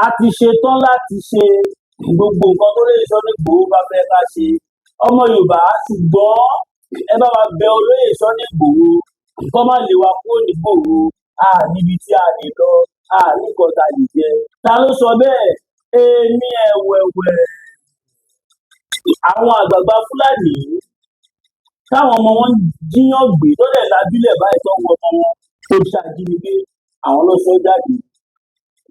A ti ṣetán láti ṣe gbogbo nǹkan tó lè Sunday Igboho bá fẹ́ ká ṣe, ọmọ Yorùbá. Ṣùgbọ́n ẹ bá wa bẹ olóyè Sunday Igboho kó má lè wa kúrò nígboro. A níbi tí a lè lọ, a ní nǹkan tá a lè jẹ. Ta ló sọ bẹ́ẹ̀? Èmi ẹ̀wẹ̀wẹ̀. Àwọn àgbààgbà Fúlàní táwọn ọmọ wọn ń jíyàn gbé lọ́dẹ̀ lábílẹ̀ báyìí, tó ń wọ ọmọ wọn tó ṣàjínigbé, àwọn ló sọ jáde.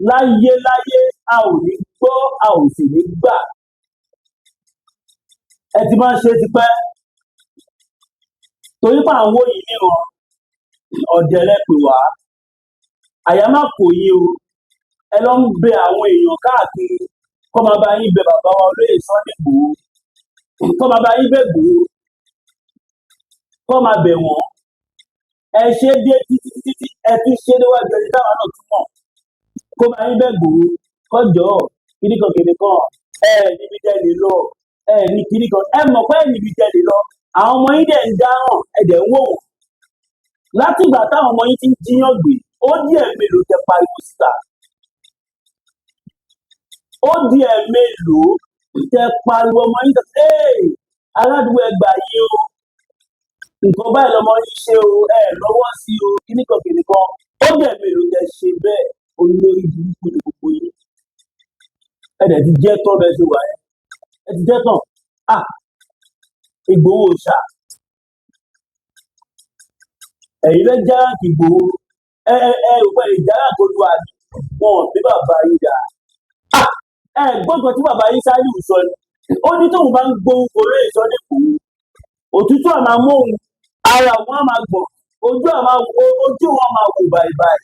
Láyé láyé, a ò ní gbọ́, a ò sì ní gbà. Ẹ ti máa ń ṣe tipẹ́ torí pé à ń wò yín níran. Ọ̀dẹ̀ lẹ pè wá, àyà má kò yín o. Ẹ lọ ń bẹ àwọn èèyàn káàkiri kọ́ máa bá yín bẹ bàbá wa olóyè Sunday Igboho, kọ́ máa bá yín bẹ Igboho, kọ́ máa bẹ̀ wọ́n. Ẹ ṣe dé títí títí, ẹ tún ṣe déwájú ẹni táwa náà tún mọ̀ kó máa yín bẹ Igboho kọjọ kíníkan kíníkan. Ẹ níbi tẹ́ lè lọ, ẹ ní kíníkan, ẹ mọ̀ pé ẹ níbi tẹ́ lè lọ. Àwọn ọmọ yín dẹ̀ ń dáràn, ẹ dẹ̀ ń wò wọ́n. Látìgbà táwọn ọmọ yín ti ń jíyàn gbé, ó díẹ̀ mélòó tẹ pariwo síta? Ó díẹ̀ mélòó tẹ pariwo ọmọ yín tẹ? Ee, aládùúgbò, ẹ gbà yín o, nǹkan báyìí lọmọ yín ṣe o, ẹ lọ́wọ́ sí o, kíníkan kíníkan. Ó díẹ̀ mélòó tẹ ṣe bẹ́ẹ̀? Olórí burúkú ni gbogbo yín. Ẹ dẹ̀ ti jẹ́ tán bẹ́ẹ̀ ṣe wà yẹn, ẹ ti jẹ́ tán. Ah, Ìgbòho ṣá, ẹ̀yin fẹ́ járáǹkì Ìgbòho. Ẹ ò pẹ́ ìjáráǹkì Olúwa ni wọn ò bí bàbá yín dà. Ah, ẹ gbọ́dọ̀ tí bàbá yín Sálíù sọ ni. Ó ní tóun bá ń gbórúkọ olóyè Sunday Igboho, òtútù àmà móhun, ara òun á máa gbọ̀n, ojú àmà ojú wọn máa wò bàìbàì,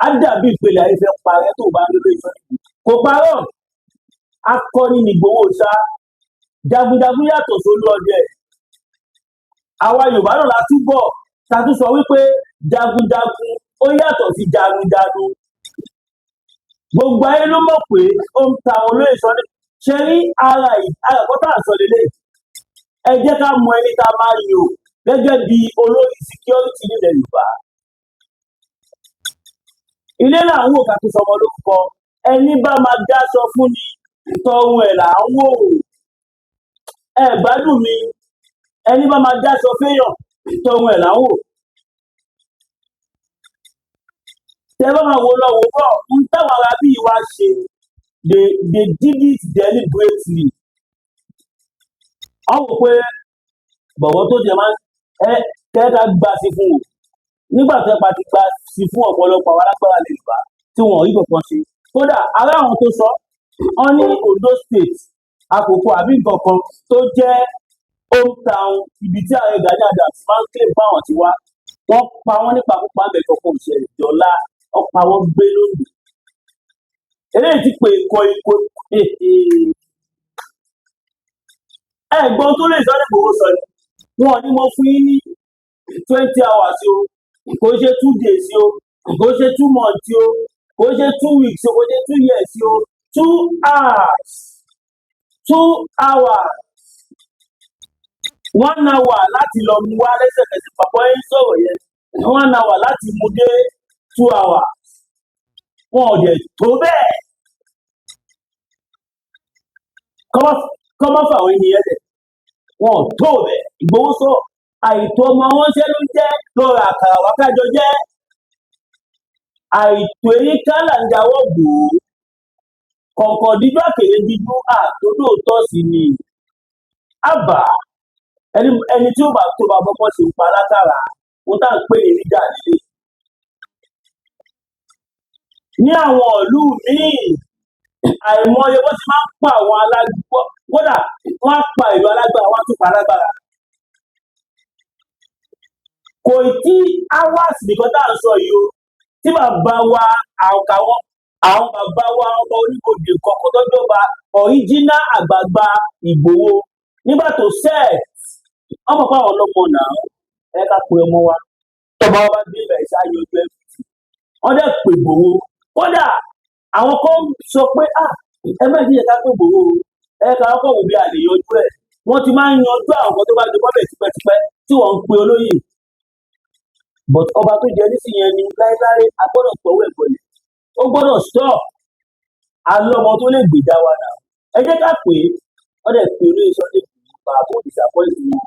á dàbí ìpele ayé fẹ́ parẹ́ tó bá ń lóye Sunday Igboho. Kò parọ́, akọni nìgbòho ṣá. Jagunjagun yàtọ̀ sólú ọdẹ. Àwa Yorùbá náà la túbọ̀ ta tún sọ wípé jagunjagun ó yàtọ̀ sí jagunjagun. Gbogbo ayé ló mọ̀ pé ó ń ta àwọn olóyè Sunday ṣe rí ara ara ẹ̀kọ́ tá à ń sọ lélẹ̀. Ẹ jẹ́ ká mọ ẹni tá a máa yàn gẹ́gẹ́ bí olórí security nílẹ̀ Yorùbá. Ilé là ń wò ká tó sọmọ lórúkọ. Ẹni bá máa dáṣọ fún ni, tọrùn ẹ̀ là ń wò. Ẹ gbádùn mi? Ẹni bá máa dáṣọ féèyàn, tọrùn ẹ̀ là ń wò. Tẹ bá máa wò lọ wò bọ̀ ń táwọn ará bíi wá ṣe, they did it deliberately. Wọ́n wò pé bọ̀bọ̀ tó tiẹ̀ máa ń ẹ kẹ́ka gbà sí fún o. Nígbà tó pa ti gba sí fún ọ̀pọ̀lọpọ̀ àwọn alágbára lè gbà tí wọn ò rí kankan ṣe. Kódà ará àwọn tó sọ wọn ní Ondo State, àkókò àbí nǹkan kan tó jẹ́ hometown ibi tí ààrẹ Gani Adams máa ń claim fáwọn ti wá, wọ́n pa wọ́n nípakúpa ń bẹ̀, kankan òṣèlú dọ́là, wọ́n pa wọ́n gbé lónìí. Eléyìí ti pè kọ ikọ. Ẹ̀gbọ́n tó lè Sunday Igboho sọ ni wọn ní mo fún yín ní 20 hours o. Kò ṣe 2 days o, kò ṣe 2 months o, kò ṣe 2 weeks o, kò ṣe 2 years o. 2 hours, 2 hours, 1 hour láti lọ mú wá lẹ́sẹ̀kẹsẹ̀. Pàpọ̀ ẹ̀ ń sọ̀rọ̀ yẹn, 1 hour láti mú dé 2 hours, wọn ò dẹ̀ tó bẹ́ẹ̀. Kọ́ má fà àwọn ènìyàn lẹ̀, wọn ò tó bẹ́ẹ̀. Ìgbòho sọ àìtó ọmọ wọn ṣẹ́ ló ń jẹ́ lọ́ra àkàrà wákàjọ jẹ́ àìtó eyín kálà ń jáwọ́ bò ó. Kọ̀ǹkọ̀ dídú, àkèrè dídú, àtòlóòtọ́ sí ni àbá. Ẹni tí ó bá tó bá bọ́kọ́ ṣe ń pa látara ohun tá à ń pè ní níjà líle ní àwọn ìlú míì. Àìmọye bó ṣe máa ń pa àwọn alágbó. Kódà wọ́n á pa ìlú alágbára, wọ́n á tún pa alágbára. Kò tí hours nìkan tá à ń sọ yìí o, tí bàbá wa àwọn àwọn bàbá wa ọba oníbodè kọ̀ọ̀kan tó jọba original àgbààgbà Ìgbòho nígbà tó set ọmọ pa àwọn ọlọ́mọ náà, ẹ ká pe ọmọ wa, tọmọ wa bá dé ibẹ̀ ṣáà yanjú everything. Wọ́n dẹ̀ pè Ìgbòho. Kódà àwọn kan sọ pé, ah, ẹ má jẹ́ ká pè Ìgbòho o, ẹ ká kọ́kọ́ wò bí a lè yanjú ẹ̀. Wọ́n ti máa ń yanjú àwọn kan tó bá jẹ mọ́bẹ̀ tipẹ́tipẹ́ tí wọ́n ń pe olóyè, but ọba tó jẹ nísìnyẹn ni láéláé a gbọ́dọ̀ tọwọ́ ẹ̀ bọ̀lẹ̀, ó gbọ́dọ̀ stop. Alọ́mọ tó lè gbèjà wa náà, ẹ jẹ́ ká pè é. Wọ́n dẹ̀ pe olóyè Sunday Igboho. Bàbá ò disappoint wọn.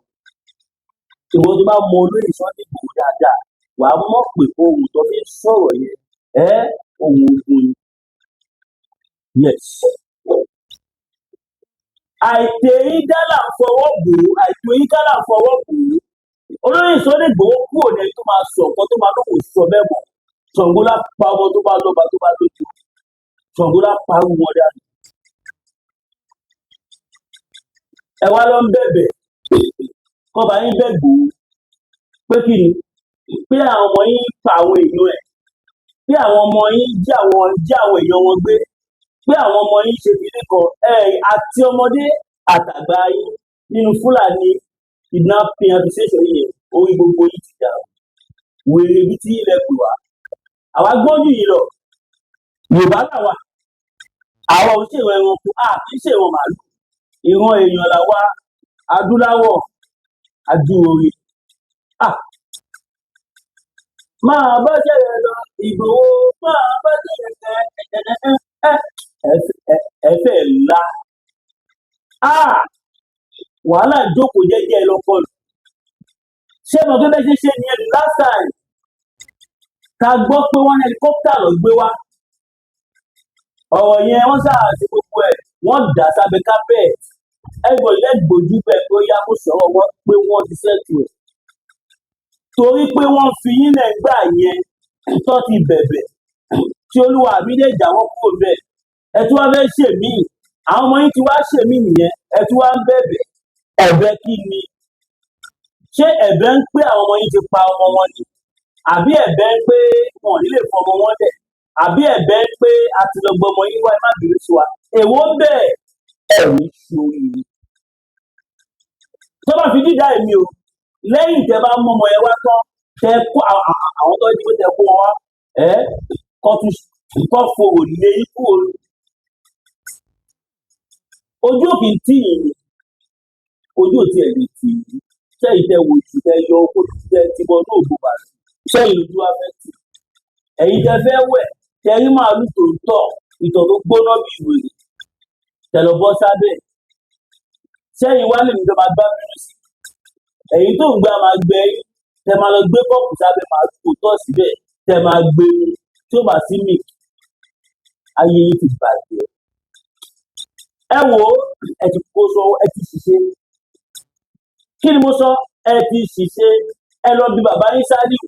Ìwọ tó bá mọ olóyè Sunday Igboho dáadáa, wàá mọ̀ pé ohun tó fi ń sọ̀rọ̀ yẹn ẹ́, ohun ogun ni. Yes, àìtèyí dálà ń fọwọ́ bò ó, àìtòyí dálà ń fọwọ́ bò ó. Olóyè Sunday Igboho kúrò ní ẹni tó máa sọ nǹkan tó máa lóun sọ bẹ́ẹ̀ mọ́. Ṣàngó lá pa ọmọ tó bá lọ́ba, tó bá lójú, Ṣàngó lá parú wọn dànù. Ẹ wá lọ ń bẹ̀bẹ̀ kọba yín bẹ̀ Ìgbòho pé kí ni? Pé àwọn ọmọ yín pa àwọn èèyàn ẹ̀, pé àwọn ọmọ yín jí àwọn èèyàn wọn gbé, pé àwọn ọmọ yín ṣe kíní kan ẹ, àti ọmọdé àtàgbà yín nínú Fúlàní kidnapping association yìí. Orí gbogbo yìí ti dà wèrè ibi tí ilẹ̀ pè wá. Àwa gbọ́njú yìí lọ. Yorùbá làwà, àwa ò ṣèrò ẹranko, a kì í ṣèrò màálù, ìran èèyàn làwa, adúláwọ̀ adúore. Ah, máa bá ṣẹlẹ̀ lọ, Ìgbòho, máa bá ṣẹlẹ̀. Ẹ ẹ ẹ fẹ́ ńlá. Ah, wàhálà jókòó jẹ́jẹ́ ẹ lọ́kọ́. Ṣé mo tó bẹ́ẹ̀ ṣe ṣe nìyẹn? Last time ká gbọ́ pé wọ́n ní helicopter lọ gbé wá, ọ̀rọ̀ yẹn, wọ́n ṣáà ṣe gbogbo ẹ̀, wọ́n dà sábẹ́ carpet. Ẹgbọ́n ilé gbòjú bẹ́ẹ̀ pé ó yá, kó sọ̀rọ̀ wọn pé wọ́n ti settle ẹ̀, torí pé wọ́n fi yín lẹ̀ gbà yẹn tó ti bẹ̀bẹ̀ tí olúwa mi lè jà wọ́n kúrò bẹ́ẹ̀. Ẹ tún wá fẹ́ ṣèmíì, àwọn ọmọ yín ti wá ṣèmíì nìyẹn, ẹ tún wá ń bẹ̀bẹ̀. Ẹ̀bẹ̀ kí ni? Ṣé ẹ̀bẹ̀ ń pé àwọn ọmọ yín ti pa ọmọ wọn ni, àbí ẹ̀bẹ̀ ń pé wọn ò ní lè fọmọ wọn lẹ̀, àbí ẹ̀bẹ̀ ń pé a ti lọ gbọmọ yín wá, ẹ má bínú sí wa? Èwo ń bẹ̀? Ẹ̀ ní ṣoríire tó bá fi dídá èmi o. Lẹ́yìn tẹ bá mú ọmọ yẹn wá tán, tẹ kó àwọn tó jí pé tẹ kó wọn wá, ẹ kọ́ tún kọ́ fòrò lé ikú o. Ojú òkè ń tì yín ni, ojú òtí ẹ̀ lè tì yín. Sẹ́yìn tẹ wò jù, tẹ yọ owó, tẹ ti bọ ní ògbó bàtì sẹ́yìn, lójú wa fẹ́ tì. Ẹ̀yin tẹ fẹ́ wẹ̀, tẹ rí màálù tó ń tọ̀ ìtọ̀ tó gbóná bí ìwèrè, tẹ lọ bọ́ sábẹ́ sẹ́yìn wá lèmi tó máa gbá bínú sí. Ẹ̀yin tó ń gbá máa gbẹ yín, tẹ máa lọ gbé kọ́ọ̀pù sábẹ́ màálù tó tọ̀ síbẹ̀, tẹ máa gbé mu tí ó bá sí milk. Ayé yín ti bàjẹ́. Ẹ wò ó, ẹ ti kó sọ, ẹ ti ṣiṣẹ́. Kí ni mo sọ? Ẹ ti ṣiṣẹ́. Ẹ lọ bí bàbá yín Ṣáálíù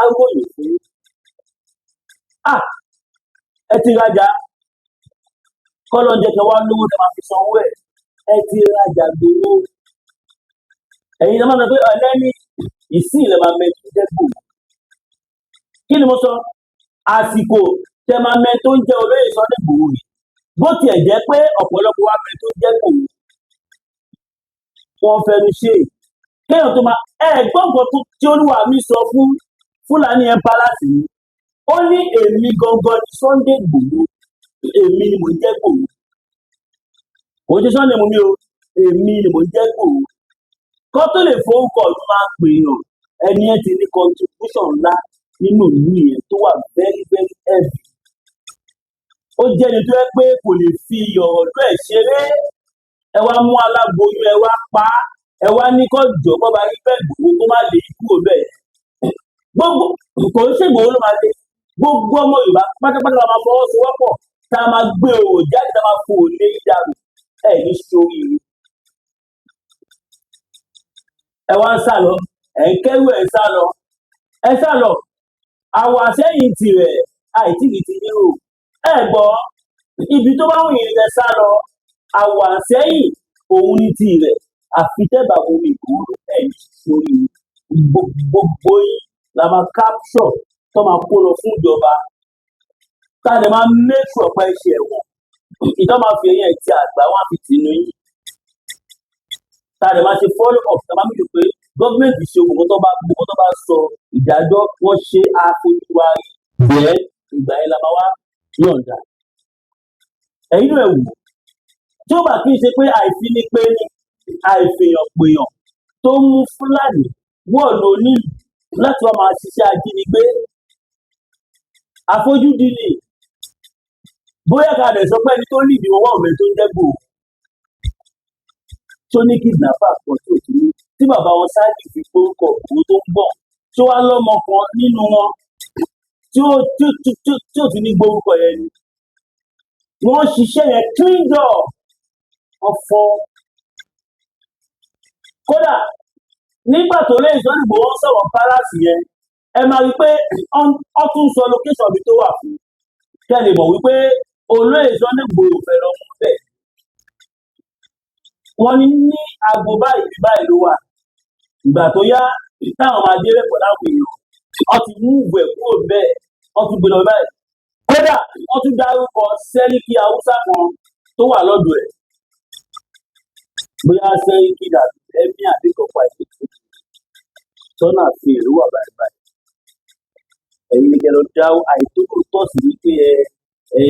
aróyìn fún yín. Ah, ẹ ti rajà kọ́lọ́ jẹ́ kẹ́ wá lówó tẹ́ máa fi sanwó ẹ̀. Ẹ ti rajà gbowó. Ẹ̀yin náà máa sọ pé ọ̀lẹ́ni ìsìn ilẹ̀ máa mẹ́tò jẹ́ gbòòrò. Kí ni mo sọ? Àsìkò tẹ máa mẹ tó ń jẹ́ olóyè Sunday Igboho rè. Bó tiẹ̀ jẹ́ pé ọ̀pọ̀lọpọ̀ wa mẹ tó ń jẹ́ Igboho, wọ́n fẹnu ṣe kéèyàn tó máa ẹ gbọ́ngàn tó tí olúwa mi sọ fún Fúlàní ẹ̀ palace yìí. Ó ní èmi gangan ni Sunday Igboho, èmi ni mò ń jẹ́ Igboho. Kò ṣe Sunday mú mi o, èmi ni mò ń jẹ́ Igboho. Kọ́ tó lè forúkọ ọdún máa pè yàn, ẹni yẹn ti ní contribution ńlá nínú ìlú yẹn tó wà very very heavy. Ó jẹ́ ẹni tó yẹ pé kò lè fi ọ̀rọ̀ ọdún ẹ̀ ṣeré. Ẹ wá mú aláboyún, ẹ wá pa á, ẹ wá ní kó jọ kó bá rí bẹ́ẹ̀ Ìgbòho kó má lè kúrò bẹ́ẹ̀. Gbogbo kò ń ṣègbòho ló máa lé. Gbogbo ọmọ Yorùbá pátápátá la máa fọwọ́sowọ́pọ̀, tá a máa gbé òwò jáde, tá a máa fò lé dànù. Ẹ ní sóríire. Ẹ wá ń sá lọ, ẹ ń kẹ́rù, ẹ ń sá lọ, ẹ sá lọ. Àwọn àsẹ́yìn tirẹ̀ àìtíì ti ní o. Ẹ gbọ́, ibi tó bá wù yín kẹ́ sá lọ, àwọ̀ àsẹ́yìn òun ní tirẹ̀. Àfi tẹ́bà bomi ìgbòho, ẹ ní sóríire. Gbogbo yín la máa capture, tó máa kó lọ fún ìjọba, tá a lè máa make sure pé ṣe ẹ̀wọ̀n ìtọ́ máa fi eyín ẹ̀ ti àgbà wọn á fi tì nù yín, tá a lè máa ṣe follow up, tá a máa mú pé gọ́ọ̀mẹ̀ntì ṣe gbogbo tó bá sọ ìdájọ́ wọ́n ṣe àfojú wa rí bẹ́ẹ̀. Ìgbà yẹn la máa wá yọ̀ǹda ẹ̀yin náà. Ẹ̀ wò, tí ó bá kí n ṣe pé àìfínípé ní àìfèèyàn pèèyàn tó mú Fúlàní wọ̀lú onílùú láti wá máa ṣiṣẹ́ ajínigbé, àfojúdi ni. Bóyá ká dẹ̀ sọ pé ẹni tó lead wọn wà ọ̀mẹ́ tó ń jẹ́ Ìgbòho, tó ní kidnapper kan tí ò ti ní tí bàbá wọn Ṣáàlì fi gbórúkọ Ìgbòho tó ń bọ̀, tó wá lọ́mọ kan nínú wọn tí ò ti ní gbórúkọ yẹn ni. Wọ́n ṣiṣẹ́ yẹn clean job, wọ́n fọ́. Kódà nígbà tó lè sọ Ìgbòho ń sọ̀rọ̀ palace yẹn, ẹ máa rí i pé wọ́n tún sọ location ibi tó wà fún, kẹ́ ẹ lè mọ̀ wípé olóyè Sunday Igboho fẹ́ lọ mú bẹ́ẹ̀. Wọ́n ní aago báyìí bí báyìí ló wà. Ìgbà tó yá, táwọn máa dé rẹ̀pọ̀ láwọn èèyàn, wọ́n ti move ẹ̀ kúrò bẹ́ẹ̀, wọ́n tún gbé lọ báyìí. Kódà wọ́n tún dárúkọ sẹ́ríkì Haúsá kan tó wà lọ́dọ̀ ẹ̀, bóyá sẹ́ríkì dàbí ẹ̀mí àbí kọ̀ọ̀pá ìpèsè tọ́nà àfi èrò wà báyìí báyìí. Ẹ̀yin ni kẹ́ lọ dá àìtókò tọ́sí wípé ẹ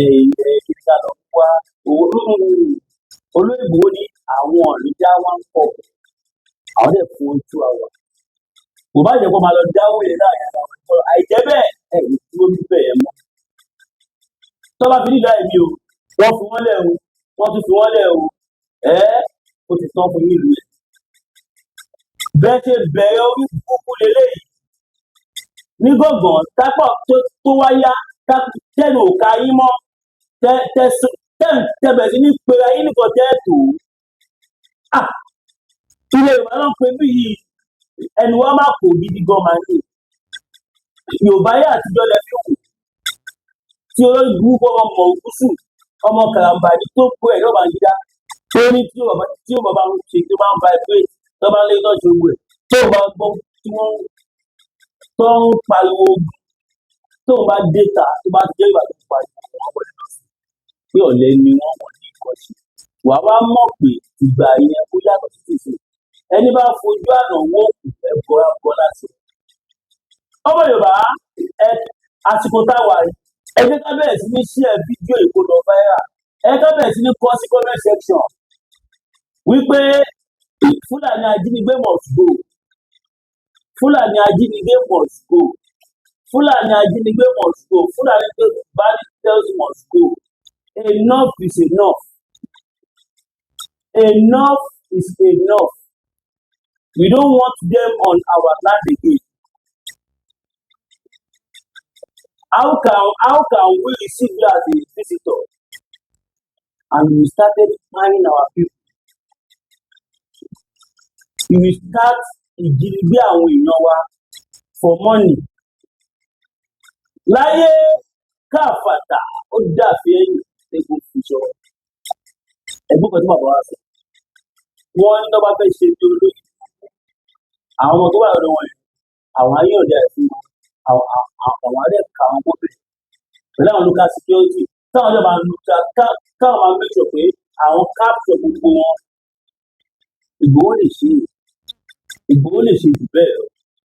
kí ká lọ wá owó. Olóyè Ìgbòho ní àwọn ọ̀rìn dá wọn pọ̀, àwọn dẹ̀ fún 2 hours. Kò bá jẹ́ kó máa lọ dáwó yẹn láàrin ara wọn kọ́, àìjẹ́ bẹ́ẹ̀ ẹ̀ ní dúró níbẹ̀ yẹn mọ́. Tó bá fi nílò ẹ̀mí o, wọ́n fi wọ́n lẹ̀ o, wọ́n tún fi wọ́n lẹ̀ o, ẹ́ ó ti tán fún yín ìlú ẹ̀. Bẹ́ẹ̀ ṣe bẹ̀rẹ̀ orí kúkú leléyìí ní gọ̀ngàn tápọ̀ tó wá yá, tẹnu ò ka yín mọ́, tẹ bẹ̀rẹ̀ sí ní pera yín nìkan tẹ́ tó. Ah, ilẹ̀ Yorùbá ló ń pe bí yìí, ẹnu wa máa kò gidi gan máa ní. Yorùbá yé àtijọ́ lẹ fi wò tí olórí burúkú ọmọ mọ̀ọ́kúsù ọmọ karambani tó kó ẹ̀ lọ́ba yíyá tó ní tí ó bàbá ń ṣe tó bá ń vibrate, tó bá ń lé tó ṣe wù ẹ̀, tó bá gbọ́ tí wọ́n tó ń pariwo ogun, tó bá dé ta, tó bá dé ìgbà tó ń pariwo wọn wọlé lọ sí pé ọ̀lẹ ni wọ́n, wọ́n ní nǹkan ṣe. Wàá wá mọ̀ pé ìgbà yẹn ó yàtọ̀ sí tìsín. Ẹni bá fojú àná wó òkú ẹ̀ bọ́ra bọ́lá sí. Ọmọ Yorùbá ẹ, àsìkò táwa yìí, ẹ jẹ́ ká bẹ̀rẹ̀ sí ní share fídíò ìkó lọ viral. Ẹ ká bẹ̀rẹ̀ sí ní kọ sí comment section wípé Fúlàní ajínigbé must go, Fúlàní ajínigbé must go, Fúlàní ajínigbé must go, Fúlàní bandits must go. Enough is enough, enough is enough. We don't want them on our land again. How can we receive you as a visitor and we started finding our people? We will start ìjínigbé àwọn èèyàn wa for money. Láyé káfàtà ó dàbí ẹ̀yìn egun fi sọ. Ẹ̀gbọ́n kan tí bàbá wa sọ, wọ́n ní tó bá fẹ́ ṣe bí olóyè, àwọn ọmọ tó wà lọ́dọ̀ wọn yẹn, àwọn ayé ọ̀dà ẹ̀ fún wọn, àwọn adẹ̀ ká wọn mọ́bẹ̀ pẹ̀lú àwọn local security táwọn ọjọ́ máa ń káwọn máa make sure pé àwọn capture gbogbo wọn. Ìgbòho lè ṣe, Ìgbòho lè ṣe jù bẹ́ẹ̀ lọ.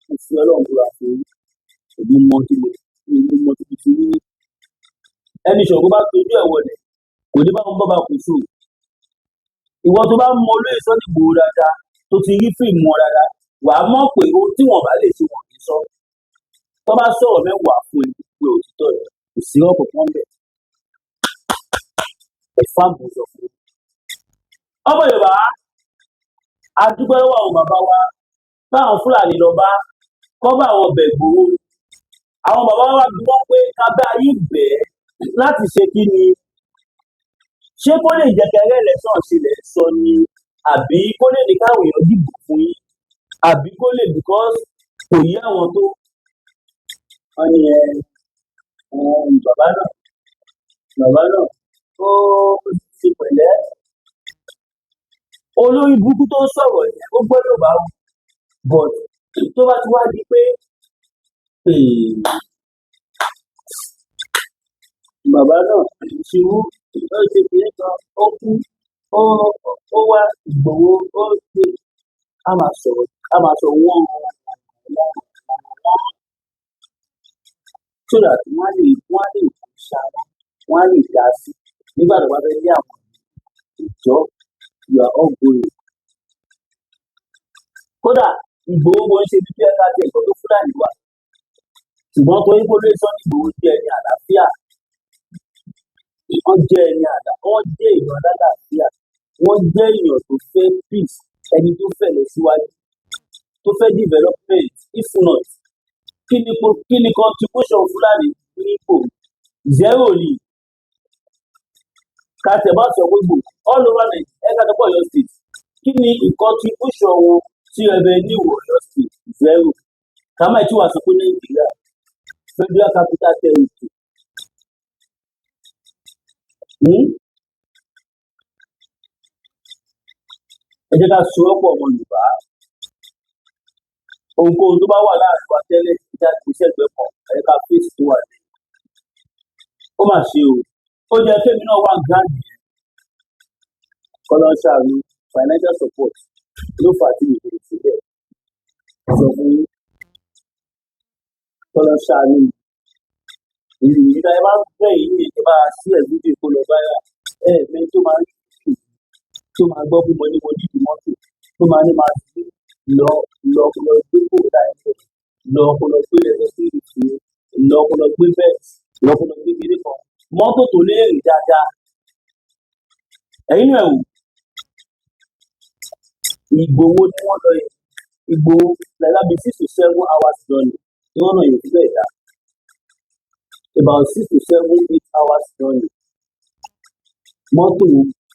Mo fi Ọlọ́run búra fún yín, èmi mọ tí mo èmi mọ tí mo ti rí. Ẹni ṣọ̀gbọ́n bá tojú ẹ̀ wọlé kò ní bá wọn bọ́ bá kò sóò. Ìwọ tó bá mọ olóyè Sunday Igboho dáadáa, tó ti rí fíìmù wọn dáadáa, wàá mọ̀ pé ohun tí wọ́n bá lè ṣe, wọ́n kì í sọ. Tó bá sọ̀rọ̀ mẹ́wàá fún ẹ pé òtítọ́ ẹ̀ kò sí ọ̀pọ̀ kan bẹ̀. Ẹ̀fà mọ̀ sọ fún un. Ọmọ Yorùbá, a dúpẹ́ lọ́wọ́ àwọn bàbá wa táwọn Fúlàní lọ bá kọ́ bá àwọn bẹ̀ Ìgbòho. Àwọn bàbá wa bí wọ́n pé ká bá yín bẹ́ẹ̀ láti ṣe kí ni? Ṣé kó lè jẹ́ kẹrẹ́ election ṣe lẹ̀ ń sọ ni, àbí kó lè ní káwọn èèyàn dìbò fún yín, àbí kó lè, because kò yé àwọn tó wọ́n ní ẹ bàbá náà ó ṣe pẹ̀lẹ́. Olórí burúkú tó ń sọ̀rọ̀ yẹn, ó gbọ́dọ̀ bá wù, but tó bá ti wá di pé bàbá náà ṣubú, ó ṣe kìíní kan, ó kú, ó wá Ìgbòho, ó ṣe a máa sọ̀rọ̀, a máa sọ wọ́n wọ́n wọ́n so that wọ́n á lè ṣara, wọ́n á lè dá sí nígbà tó bá fẹ́ lé àwọn ìjọ. You are all going. Kódà Ìgbòho bó ń ṣe bí kí ẹ ká tiẹ̀ gbọ́ tó Fúlàní wà, ṣùgbọ́n torí pé olóyè Sunday Ìgbòho jẹ́ ẹni àlàáfíà. Wọ́n jẹ́ ẹni àdá, wọ́n jẹ́ èèyàn alálàáfíà, wọ́n jẹ́ èèyàn tó fẹ́ peace, ẹni tó fẹ́ lọ síwájú, tó fẹ́ development. If not, kí ni contribution Fúlàní ní ipò? Zero ni. Ká tẹ̀ bá sọ gbogbo all over Nigeria, ẹ̀ka tó pọ̀ Ọ̀yọ́ State, kí ni contribution wọn sí revenue Ọ̀yọ́ State? Zero. Ká má tí wàá sọ pé Nàìjíríà, Federal Capital Territory. Ẹ jẹ́ ká sowọ́pọ̀, ọmọ Yorùbá. Ohunkóhun tó bá wà láàrin wa tẹ́lẹ̀, ẹ jẹ́ ká gbé sẹ́gbẹ̀ẹ́ kan, ẹ jẹ́ ká fèsì tó wà lẹ́yìn. Ó mà ṣe o, ó jẹ́ kémi náà wà grand yẹn. Kọ́lọ́ ṣàánú, financial support ló fà á tí mi kò lè ṣe bẹ́ẹ̀. Sọ fún yín, kọ́lọ́ ṣàánú mi. Ìlú yìí ẹ bá bẹ̀ yín ní ìjọba sí ẹ̀ fídíò kó lọ báyà ẹ̀ mẹ́ tó máa ń tó máa gbọ́ pé mo ní mo nídìí mọ́tò tó máa ní máa gbé lọ lọ kó lọ gbé kó láìpẹ́, lọ kó lọ gbé lọ sí ìtù, lọ kó lọ gbé bẹ́ẹ̀, lọ kó lọ gbé kiri kan mọ́tò tó lè rìn dáadáa. Ẹ̀yin náà wò, Ìgbòho ni wọ́n lọ yẹn. Ìgbòho like that be 6 to 7 hours journey tí wọ́n náà yóò fi bẹ́ẹ̀ dá, about 6 to 7, 8 hours journey. Mọ́tò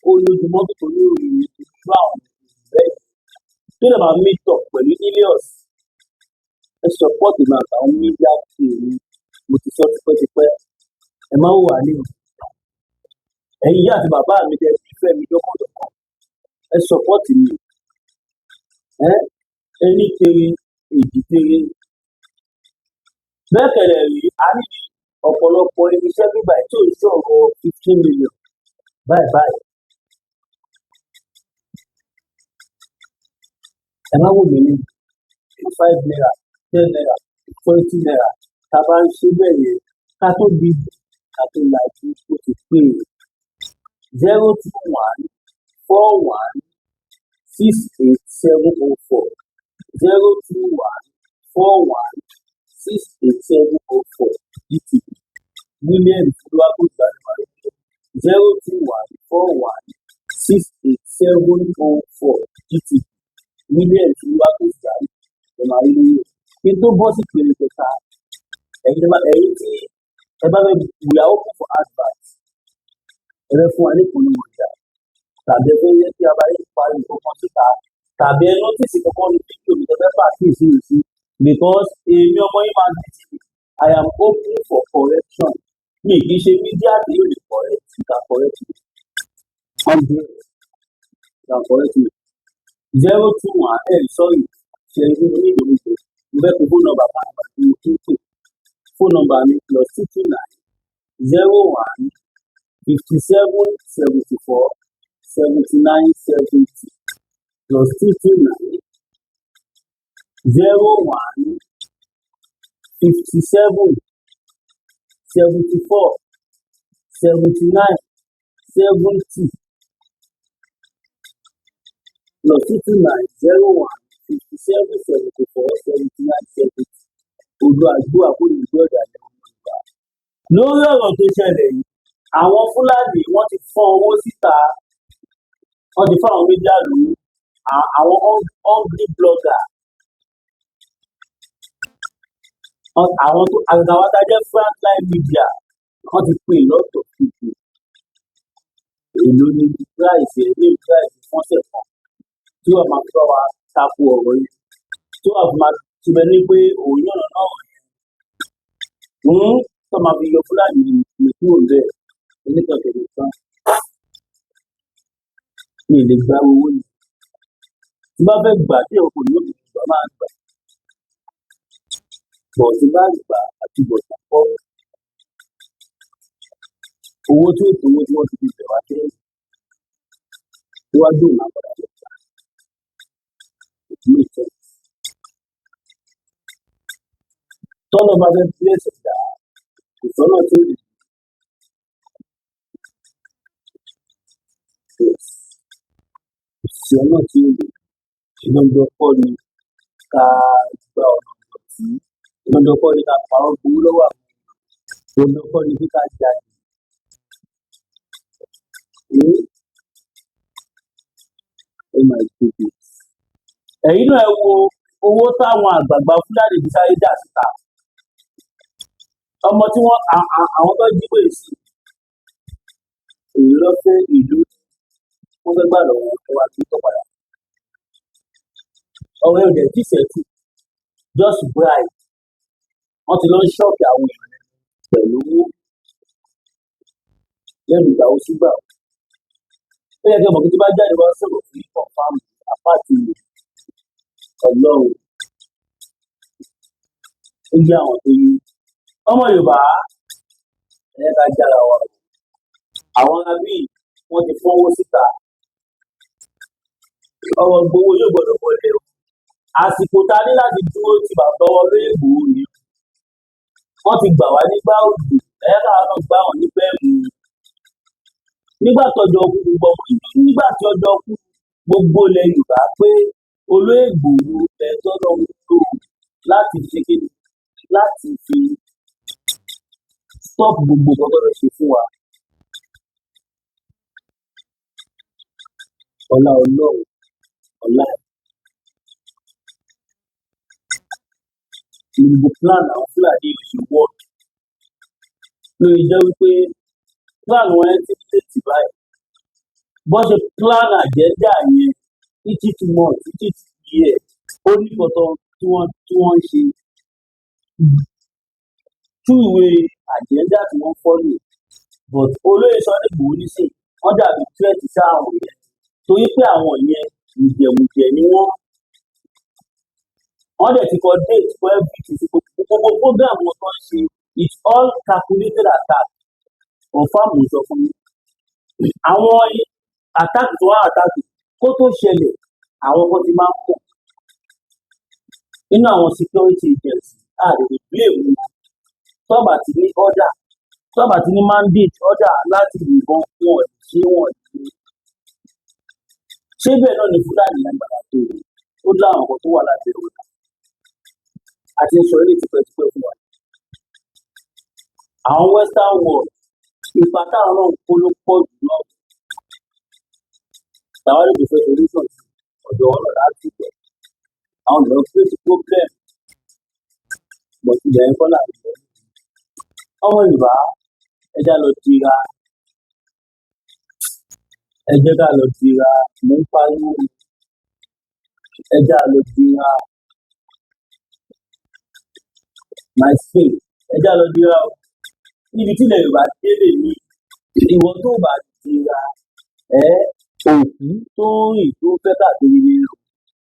ó lójú mọ́tò tó ní òrìn ìlú àwọn bẹ́ẹ̀ tó lè máa meet up pẹ̀lú Ilios. Ẹ support mi àtàwọn media team mi. Mo ti sọ tipẹ́tipẹ́, ẹ má wò wá nínú. Ẹ̀yin ìyá àti bàbá mi tẹ́ fi fẹ́ mi dọ́kàndọ́kàn, ẹ support mi. Ẹ ẹni tere èjì tere bẹ́ẹ̀ kẹ̀lẹ̀ rí, a ní ọ̀pọ̀lọpọ̀ irinṣẹ́ bíbà tí ò ń sọ̀rọ̀ 15 million báyìí báyìí. Ẹ má wò mí ní ₦5, ₦10, ₦20 tá a bá ń ṣe bẹ́ẹ̀ yẹn, ká tó di ká tó lajú, ó ti pé. 0214168704, 0214168704, GTB, Williams Olúwatóyìn, 0214168704, GTB, Williams Olúwatóyìn ẹ̀. Kí n tó bọ́ sí ìpele kẹta, ẹ̀yin tí ẹ bá fẹ́, we are open for advert. Ẹ fẹ́ fún wa ní ìpolówó ọjà, tàbí ẹ fẹ́ yẹ kí a bá yín parí nǹkan kan síta, tàbí ẹ notice kankan ní fídíò mi tẹ́ fẹ́ pàkíyèsí mi sí, because èmi ọmọ yín máa gbé tv, I am open for correction. Mi kì í ṣe media tí yóò lè correct. You can correct me 100, you can correct me. 021, ẹ sorry, ṣe é ní ìlú mi, mo fẹ́ pe phone number fún àwọn àti mo tún pè phone number mi: +229 01 57 74 79 70, +229 01 57 74 79 70, +229 01 57 74 79 70. Odò àgbo àkóyèjọ ọ̀dàlẹ̀ ọmọ Yorùbá. Lórí ọ̀rọ̀ tó ṣẹlẹ̀ yìí, àwọn Fúlàní wọ́n ti fọ́n owó síta, wọ́n ti fún àwọn media lówó, àwọn hungry blogger, àwọn tó àgàgà wa tá a jẹ́ frontline media, wọ́n ti pè lọ́tọ̀ people. Èló ni price ẹ̀ ní price fọ́nṣẹ̀ kan tí wọ́n máa fi bá wa tako ọ̀rọ̀ yìí, tí wọ́n fi máa ṣe bẹ́ẹ̀ ni pé òun yànnà náà tó máa fi yọ Fúlàní ní kúrò bẹ́ẹ̀ oníkàkẹ́kẹ́ kan. Mi ì lè gba owó yìí. Tí bá fẹ́ gbà tí òkú ní òkú gbà máa gbà bọ̀, tí bá gbà àti bọ̀tán kọ́ owó tí ó tó owó tí wọ́n ti fi bẹ̀ wá sẹ́yìn síwájú, òun àpàdà lọ gbà. It makes sense. Tọ́lọ́ bá fẹ́ bless ẹ̀dá, kò sọ́nà tí ó lè bless, kò sí ọ̀nà tí ó lè. Dandan kọ́ ni ká gba ọ̀nà ìdọ̀tí, dandan kọ́ ni ká parọ́ gbowó lọ́wọ́ àwọn èèyàn, dandan kọ́ ni pé ká jalè. Hmm? Oh my goodness. Ẹ̀yin náà, ẹ wo owó táwọn àgbààgbà Fúlàní ti sáré dà síta. Ọmọ tí wọ́n àwọn tó jí gbé sí èyí lọ fẹ́ ìlú, wọ́n fẹ́ gbà lọ́wọ́ ẹ wá tó tọ́ padà. Ọ̀rẹ́ ò dẹ̀ tí settle, just bribe. Wọ́n ti lọ ń shock àwọn èèyàn pẹ̀lú owó lẹ́nu ìgbà wo sígbà wo. Ó yẹ kí ọmọ kí tó bá jáde wá sọ̀rọ̀ fún confam apáàtì Ọlọ́run, ó jẹ́ àwọn tó yí ọmọ Yorùbá. Ẹ ká jára wa o. Àwọn arábí wọ́n ti fọ́nwó síta. Ọ̀rọ̀ Ìgbòho yóò gbọ́dọ̀ wọlé o. Àsìkò ta ní láti dúró ti bàbá wọn lóye Ìgbòho ni. Wọ́n ti gbà wá nígbà òjò, ẹ káwọn náà gbà wọ́n nígbà ẹ̀rùn. Nígbà tọ́jọ́ kú gbogbo ọmọ, nígbà tí ọjọ́ kú gbogbo ilẹ̀ Yorùbá pé olóyè Ìgbòho ẹ̀ tọ́lọ́ ń lò láti fi ṣe kíni, láti fi stop gbogbo nǹkan tó fẹ́ ṣe fún wa. Ọlá Ọlọ́run, ọlá ẹ̀ ní gbogbo plan àwọn Fúlàní yìí ṣe work. Lórí jẹ́ wípé plan wọn yẹn ti late báyìí. Bọ́n ṣe plan agenda yẹn each month, each year, ó ní nǹkan tó tí wọ́n ń ṣe tú ìwé agenda tí wọ́n follow. But olóyè Sunday Igboho nísìn, wọ́n dàbí threat sí àwọn yẹn, torí pé àwọn yẹn, mùjẹ̀mùjẹ̀ ni wọ́n. Wọ́n dẹ̀ ti kọ date for everything sí gbogbo program wọn tó ń ṣe. It's all calculated attack. Confam, mo sọ fún yín. Àwọn attack tó wá attack kó tó ṣẹlẹ̀, àwọn kan ti máa ń pọ̀ nínú àwọn security agency. A lè lè blame wọn. Tọ́ba ti ní order, tọ́ba ti ní mandate order láti yìnbọn, wọn ò lè ṣe, wọn ò lè ṣe. Ṣé bẹ́ẹ̀ náà ni Fúlàní lágbára tó? Ó láwọn kan tó wà lábẹ́ ọ̀dà àti sọ ilé tipẹ́tipẹ́ fún wa. Àwọn western world, ipa táwọn náà ń kó ló pọ̀ jù náà. Táwa lè fẹ́ solution sí ọ̀dọ̀ wọn náà láti bẹ̀. Àwọn lọ create problem, but ilẹ̀ ń kọ́ là ń lọ. Ọmọ Yorùbá, ẹ já lọ dira, ẹ jẹ́ ká lọ dira. Mò ń pariwo, ẹ já lọ dira. My space, ẹ já lọ dira o. Níbi tí ilẹ̀ Yorùbá délé ní, ìwọ tó bá dira, ẹ òkú tó ń rìn tó fẹ́ káàkiri ní o.